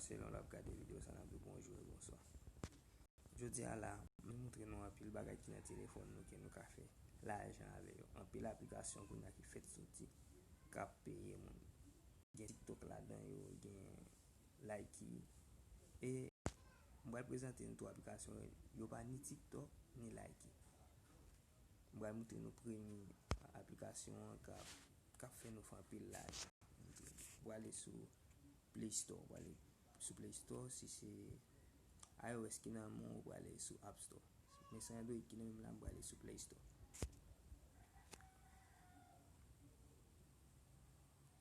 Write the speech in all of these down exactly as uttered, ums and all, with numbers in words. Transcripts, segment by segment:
selon lè w ap gade videyo sa, n ap di w bonjou e bonswa. Jodi a la, mwen montre nou anpil bagay ki nan telefòn nou ke nou ka fè lajan avè yo. Anpil aplikasyon kounye a ki fèt soti k ap peye moun. Gen TikTok ladan yo, gen Likee. E mwen pral prezante nou tou aplikasyon yo. Yo pa ni TikTok, ni Likee. Mwen pral montre nou premye aplikasyon an k ap, k ap fè nou fè anpil lajan. Ou prale sou Play Store, ou prale sou Play Store, si se iOS ki nan men w, ou prale sou App Store. Men se Android ki nan men m la, m prale sou Play Store.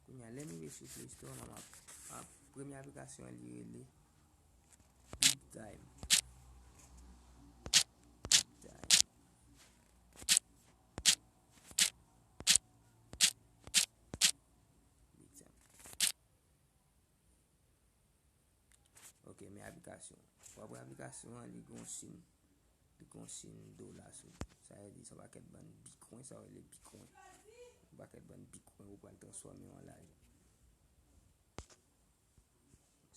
Kounye a, lè m rive sou Play Store, m ap, ap, premye aplikasyon an, li rele Big Time. Big Time. Big Time. Ok, men aplikasyon. W ap wè aplikasyon an, li gon siy. Li gon siy dola sou li. Sa vle di, se yon pakèt bann bitcoin, sa yo rele bitcoin. Yon pakèt bann bitcoin ou pral transfòme yo an lajan.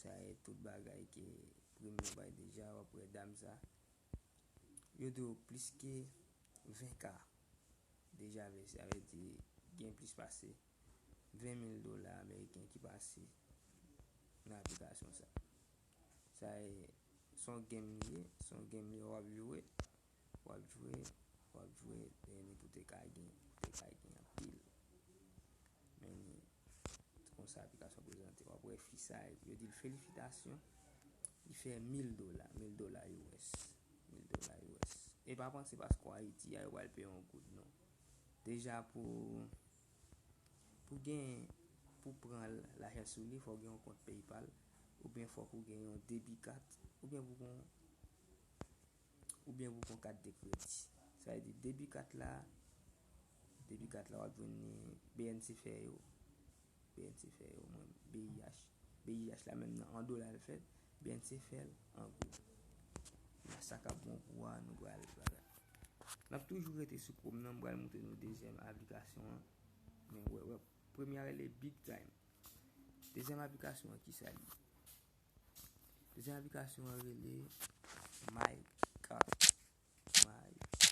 Sa e tout bagay ke premye bay deja, w ap wè dam sa. Yo di w plis ke ven K deja vèse, sa vle di gen plis pase ven mil dola ameriken ki pase nan aplikasyon sa. Sa e, se yon game li ye, se yon game li ye, w ap jwe, w ap jwe, w ap jwe, e pou te ka gen, pou te ka gen anpil. Men, se konsa aplikasyon prezante. W ap wè fi sa, yo di l felisitasyon. Li fè mil dola, mil dola U S. Mil dola U S. E pa panse paske w Ayiti a, yo pral peye yon goud, non. Deja pou, pou gen, pou pran lajan sou li, fò w gen yon kont PayPal, oubyen fòk ou gen yon debi kat, oubyen pou gen, oubyen pou gen yon kat de kredi. Sa vle di debi kat la, debi kat la w ap jwenn li B N C fè yo, B N C fè yo, mwen, B I H. B I H la menm nan an dola l fèt, B N C fè l an goud. Sa k ap bon pou a, nou pral bagay. N ap toujou rete sou Chrome nan, m pral montre nou dezyèm aplikasyon an. Men wè, wè, premye a rele Big Time. Dezyèm aplikasyon an, kisa li ye? Dezyèm aplikasyon an rele My Cart. My Cart.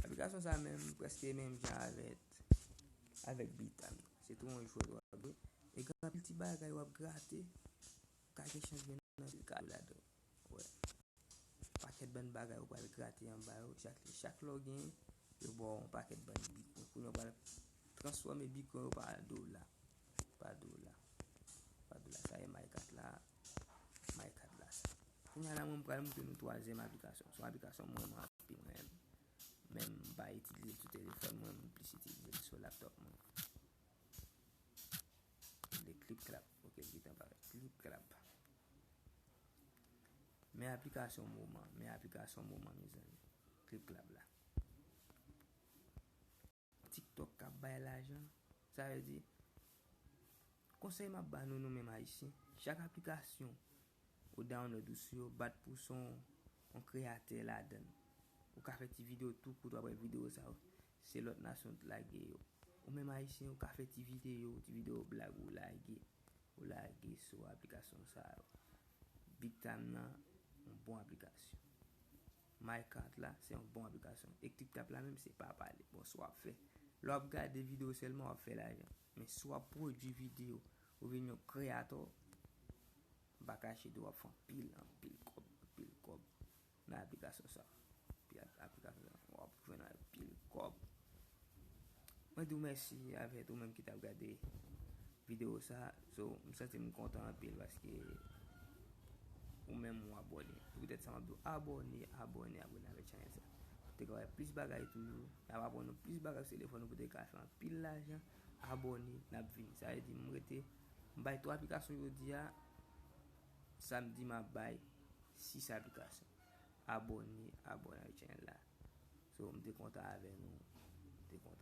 Aplikasyon sa menm, prèske menm jan avèk, avèk Big Time. Se tou yon jwèt w ap jwe. E gen anpil ti bagay w ap grate. Ka gen chans gen nan ti kado ladan. Wè. Pakèt bann bagay ou pral grate anba yo. Chak, chak lè w genyen, yo ba w yon pakèt bann bitcoin. Kounye a w pral transfòme bitcoin yo pa dola. Pa dola. Pa dola. Sa e My Cart la. My Cart la sa. Kounye a la, mwen pral montre nou twazyèm aplikasyon. Se yon aplikasyon mwen renmen anpil, mwen menm. Men m pa itilize l sou telefòn mwen, mwen plis itilize l sou laptop mwen. Li Clip Clap. Ok, li gentan parèt. Clip Clap. Men aplikasyon moman, men aplikasyon moman, mezanmi. Clip Clap la. TikTok k ap bay lajan. Sa vle di, konsèy m ap ba nou, nou menm Ayisyen, chak aplikasyon ou download ou sou yo, bat pou se yon, yon kreyatè ladan l. Ou ka fè ti videyo tou kout, w ap wè videyo sa yo, se lòt nasyon t lage yo. Ou menm Ayisyen, ou ka fè ti videyo, ti videyo blag ou lage, ou lage sou aplikasyon sa yo. Big Time nan, yon bon aplikasyon. My Cart la, se yon bon aplikasyon. E Clip Clap la menm, se pa pale. Bon, sa w ap fè. Lè w ap gade videyo sèlman, w ap fè lajan. Men si w ap pwodui videyo, ou vin yon creator, m pa kache di w ap fè anpil, anpil kòb, anpil kòb nan aplikasyon sa. Pi ap-, aplikasyon sa, w ap jwenn anpil kòb. Mwen di w mèsi avèk ou menm ki t ap gade videyo sa. So, m santi m kontan anpil paske ou menm ou abòne. Se poutèt sa m ap di w abòne, abòne, abòne avèk chanèl sa. Pou te ka wè plis bagay toujou. N ap aprann nou plis bagay sou telefòn nou pou te ka fè anpil lajan. Abòne, n ap vini. Sa vle di m rete, m bay twa aplikasyon jodi a. Samdi m ap bay sis aplikasyon. Abòne, abòne avèk chanèl la. So, m te kontan avè nou. M te kontan.